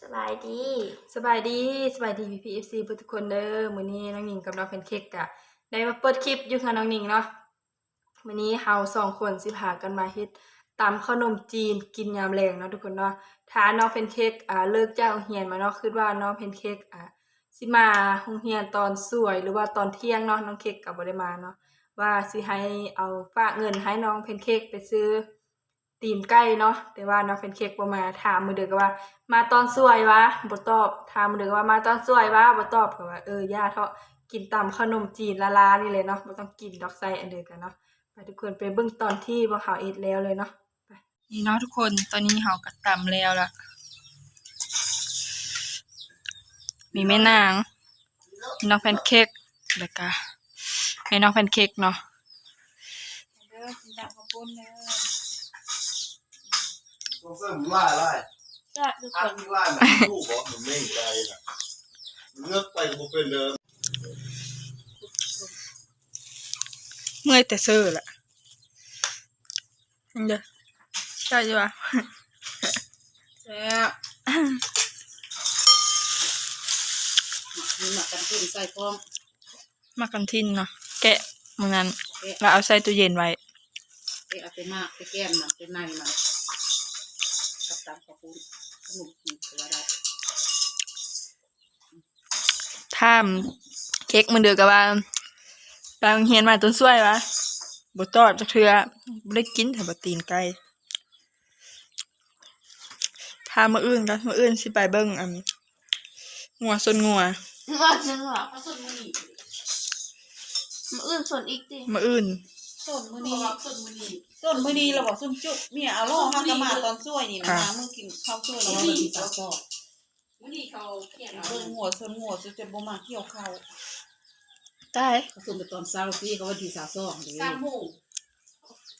ສະບາຍດີ ສະບາຍດີ ສະບາຍດີ ພີ່ໆ ເອັຟຊີ ເບິດທຸກຄົນເດີ. ມື້ນີ້ນ້ອງນິງກັບນ້ອງແພນເຄ້ກກະໄດ້ມາເປີດຄລິບຢູ່ເຮືອນນ້ອງນິງເນາະ. ມື້ນີ້ເຮົາສອງຄົນຊິພາກັນມາເຮັດຕຳເຂົ້າໜົມຈີນກິນຍາມແລງເນາະທຸກຄົນເນາະ. ຖ້ານ້ອງແພນເຄ້ກ ອ່າ ເລີກຈາກໂຮງຮຽນມາເນາະ ຄິດວ່ານ້ອງແພນເຄ້ກ ອ່າ ຊິມາໂຮງຮຽນຕອນສວຍ ຫຼືວ່າຕອນທ່ຽງເນາະ ນ້ອງເຄ້ກກໍບໍ່ໄດ້ມາເນາະ ວ່າຊິໃຫ້ເອົາ ຝາກເງິນໃຫ້ນ້ອງແພນເຄ້ກໄປຊື້ ຕີນໄກ່ເນາະ ແຕ່ວ່ານ້ອງແພນເຄ້ກບໍ່ມາ. ຖາມມື້ເດີກໍວ່າ ມາຕອນສວຍຫວາ ບໍ່ຕອບ. ຖາມມື້ເດີກໍວ່າ ມາຕອນສວຍຫວາ ບໍ່ຕອບ. ກໍວ່າ ເອີ ຢ່າເທາະ ກິນຕຳເຂົ້າໜົມຈີນລ້າໆ ນີ້ແຫຼະເນາະ ບໍ່ຕ້ອງກິນດອກ ໃສ່ອັນເດີກັນເນາະ. ໄປ ທຸກຄົນໄປເບິ່ງຕອນທີ່ພວກເຮົາເຮັດແລ້ວເລີຍເນາະ. ໄປ ນີ້ເນາະທຸກຄົນ ຕອນນີ້ເຮົາກໍຕຳແລ້ວລະ ມີແມ່ນາງ ມີນ້ອງແພນເຄ້ກ ແລ້ວກະແມ່ນ້ອງແພນເຄ້ກເນາະ. ເດີ ກິນຕຳເຂົ້າປຸ້ນເດີ ຕ້ອງໃສ່ຫຼາຍໆ ແຊບທຸກຄົນ ຫຼາຍໆ ມັນຮູ້ບໍ່ ມັນເໝັນໄກ່ນະ ເລືອກໄປກໍບໍ່ເປັນເດີ ເມື່ອຍແຕ່ເຊີລະ. ເດີ ແຊບຢູ່ຫວາ ແຊບ ມີໝາກກັນທິນໃສ່ພ້ອມ ໝາກກັນທິນເນາະ ແກະມື້ນັ້ນ ແກະ ແລ້ວເອົາໃສ່ຕູ້ເຢັນໄວ້ ແກະເອົາແຕ່ໝາກ ແຕ່ແກ່ນມັນ ແຕ່ໃນມັນ ກັບຕຳເຂົ້າປຸ້ນ ຂະໜົມຈີນກໍວ່າໄດ້. ຖາມເຄ້ກມື້ເດີກໍວ່າ ໄປໂຮງຮຽນມາຕົນສວຍຫວາ ບໍ່ຕອບຈັກເທື່ອ ບໍ່ໄດ້ກິນແທ້ບໍ່ຕີນໄກ່. ຖ້າມື້ອື່ນກໍ ມື້ອື່ນຊິໄປເບິ່ງອັນ ງົວຊົນງົວ ງົວຊົນງົວ ມື້ອື່ນຊົນອີກຕິ ມື້ອື່ນ ຊົນມື້ນີ້ ຊົນມື້ນີ້ ຊົນມື້ນີ້ລະບໍ່ ຊຸມຈຸ ເມຍເອົາລໍ້ ເຮົາກໍມາຕອນສວຍນີ້ນະ ມື້ກິນເຂົ້າສວຍນີ້ ວັນທີຊາວສອງ ມື້ນີ້ເຂົາຂຽນເອົາ ເບິ່ງງົວຊົນງົວ ຈົນບໍ່ມາກ່ຽວເຂົ້າ ຕາຍ ເຂົາຊົນແຕ່ຕອນເຊົ້າຕິ ເຂົາວັນທີຊາວສອງເດ້ ສາມໂມງ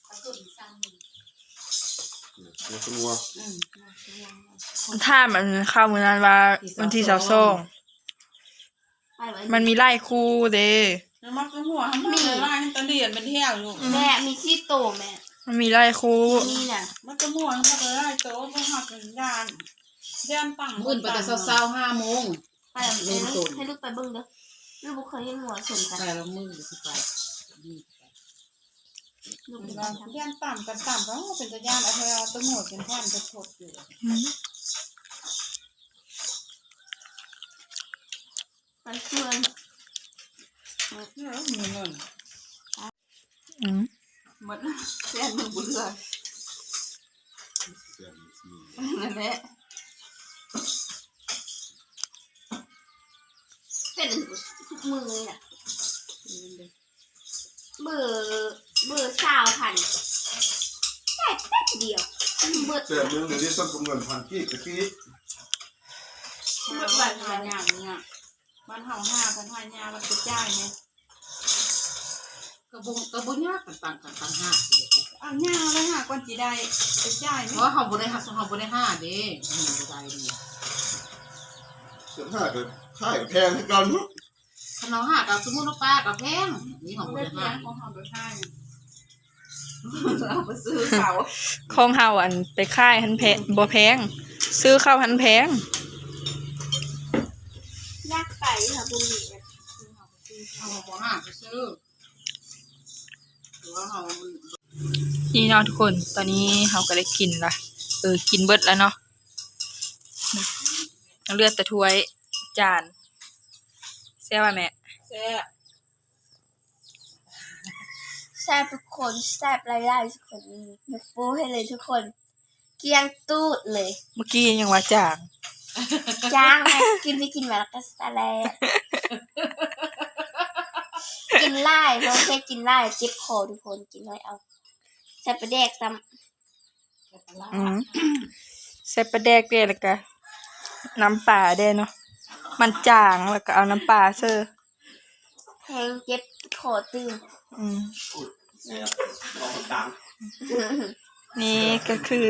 ເຂົາຊົນສາມໂມງ ງົວຊົນງົວ ອືມ ຖາມອັນຂ່າວມື້ນັ້ນວ່າວັນທີຊາວສອງ ມັນມີຫຼາຍຄູ່ເດ້ ມັນກໍຫົວ ມັນມີຫຼາຍ ມັນຕະລຽນເປັນແຖວຢູ່ ແມ່ ມີສີ່ໂຕແມ່ ມັນມີຫຼາຍຄູ່ ນີ້ນະ ມັນກໍຫົວ ມັນກໍຫຼາຍໂຕ ບໍ່ຮັກຢ້ານ ຢ້ານຕັ້ງ ມື້ອື່ນໄປແຕ່ເຊົ້າໆ ຫ້າໂມງ ໄປ ໃຫ້ລູກໄປເບິ່ງເດີ ລູກບໍ່ເຄີຍເຫັນງົວຊົນກັນ ໄປລະມື້ຊິໄປ ລູກໄປ ຢ້ານຕຳກັນ ຕຳກັນ ໂອ້ ເປັນຕາຢ້ານ ເອົາແທ້ ເອົາແຕ່ງົວຈົນຜ່ານໄປໂພດຢູ່ ອືມ ໄປເພື່ອນ ເອີ ມີເງິນ ອືມ ໝົດແສນໜຶ່ງບໍ່ເຫຼືອ ນັ້ນແຫຼະ ເປັນທຸກມື້ນີ້ນະ ເບີ ເບີຊາວພັນ ໄດ້ແປັບດຽວ ເບິດ ແສນໜຶ່ງດຽວນີ້ສ່ຳກັບເງິນພັນກີບຕະກີ້ ເບິດໄວຂະໜາດນີ້ນະ ບ້ານເຮົາຫ້າພັນຫ້າຍາ ມັນກະຈ່າຍແນ່ ກໍບໍ່ ກໍບໍ່ຍາກ ກັນຕັ້ງ ກັນຕັ້ງຫ້າ ເອົາຍາກແລ້ວຫາກ່ອນຊິໄດ້ ໄປຈ່າຍແມ່ ເພາະວ່າເຮົາບໍ່ໄດ້ ເຮົາບໍ່ໄດ້ຫາເດ້ ເຮົາບໍ່ໄດ້ເດ້ ຈະຫາກໍຂາຍແພງຄືກັນ ຄັນເຮົາຫາກໍສົມມຸດວ່າປາກໍແພງ ນີ້ເຮົາບໍ່ໄດ້ຫາ ຂອງເຮົາບໍ່ຂາຍ ເຮົາໄປຊື້ເຂົາ ຂອງເຮົາອັນໄປຂາຍຫັ້ນແພງ ບໍ່ແພງ ຊື້ເຂົ້າຫັ້ນແພງ ຢາກໄປຫາບໍ່ມີ ເຮົາບໍ່ຫາໄປຊື້ ຫຼືວ່າເຮົາ ນີ້ເນາະທຸກຄົນ ຕອນນີ້ເຮົາກໍໄດ້ກິນລະ ເອີ ກິນເບິດລະເນາະ ເຫຼືອແຕ່ຖ້ວຍ ຈານ ແຊບຫວາແມ່ ແຊບ ແຊບທຸກຄົນ ແຊບຫຼາຍໆ ທຸກຄົນ ຍົກໂປ້ໃຫ້ເລີຍທຸກຄົນ ກ້ຽງຕູດເລີຍ ເມື່ອກີ້ຍັງວ່າຈາງ ຈາງ ແມ່ກິນໄປກິນມາແລ້ວກໍສະແລະ ກິນຫຼາຍ ເພາະວ່າແຄ່ກິນຫຼາຍເຈັບຄໍທຸກຄົນ ກິນໜ້ອຍເອົາ ໃສ່ປາແດກຊ້ຳ ອືມ ໃສ່ປາແດກແດ່ ແລ້ວກະນ້ຳປາແດ່ເນາະ ມັນຈາງ ແລ້ວກະເອົານ້ຳປາເສີ ແຮງເຈັບຄໍຕື່ມ ອືມ ແຊບ ເວົ້າກາງ ນີ້ກໍຄື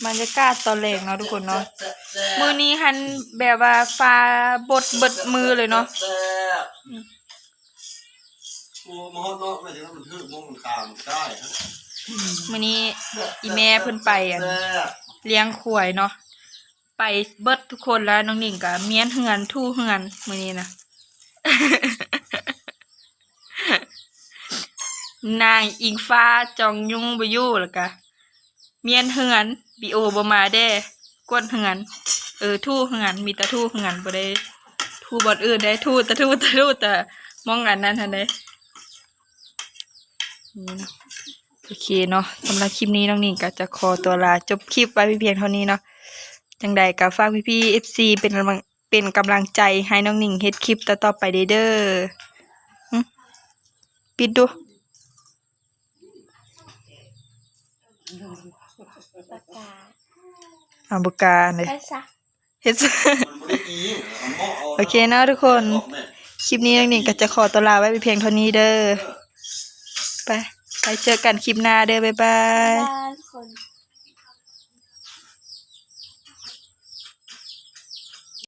ບັນຍາກາດຕອນແລງເນາະທຸກຄົນເນາະ ມື້ນີ້ຫັ້ນແບບວ່າຟ້າບົດເບິດມື້ເລີຍເນາະ ແຊບ ອືມ ໂອ້ ມາຮອດເນາະ ແມ່ນຈັ່ງນັ້ນມັນຖືກ ມັນຄາມໄດ້ ມື້ນີ້ອີ່ແມ່ເພິ່ນໄປອັນ ແຊບ ລ້ຽງຄວາຍເນາະ ໄປ ໄປເບິດທຸກຄົນແລ້ວ. ນ້ອງໜິງກໍມ້ຽນເຮືອນ ຖູເຮືອນມື້ນີ້ນະ. ນາງອິງຟ້າຈອງຍຸງບໍ່ຢູ່ ແລ້ວກະມ້ຽນເຮືອນ. ບີໂອບໍ່ມາແດ່ ກວດເຮືອນ ເອີ ຖູເຮືອນ. ມີແຕ່ຖູເຮືອນ ບໍ່ໄດ້ຖູບ່ອນອື່ນໄດ້. ຖູແຕ່ ຖູແຕ່ ຖູແຕ່ໝ່ອງອັນນັ້ນຫັ້ນເດ້. ນີ້ເນາະ ໂອເຄເນາະ, ສຳລັບຄລິບນີ້ນ້ອງໜິງກໍຈະຂໍຕົວລາຈົບຄລິບໄວ້ພຽງເທົ່ານີ້ເນາະ. ຈັ່ງໃດກໍຝາກພີ່ໆ ເອັຟຊີ ເປັນກຳລັງ ເປັນກຳລັງໃຈໃຫ້ນ້ອງໜິງເຮັດຄລິບຕໍ່ໆໄປເດີ້. ຫຶ ປິດດູ. ປາກກາ ເອົາປາກກາເດ້ ເຮັດຊະ ເຮັດຊະ. ໂອເຄເນາະທຸກຄົນ, ຄລິບນີ້ນ້ອງໜິງກໍຈະຂໍຕົວລາໄວ້ພຽງເທົ່ານີ້ເດີ້. ໄປ ໄປເຈີກັນຄລິບໜ້າເດີ້. ບາຍບາຍ.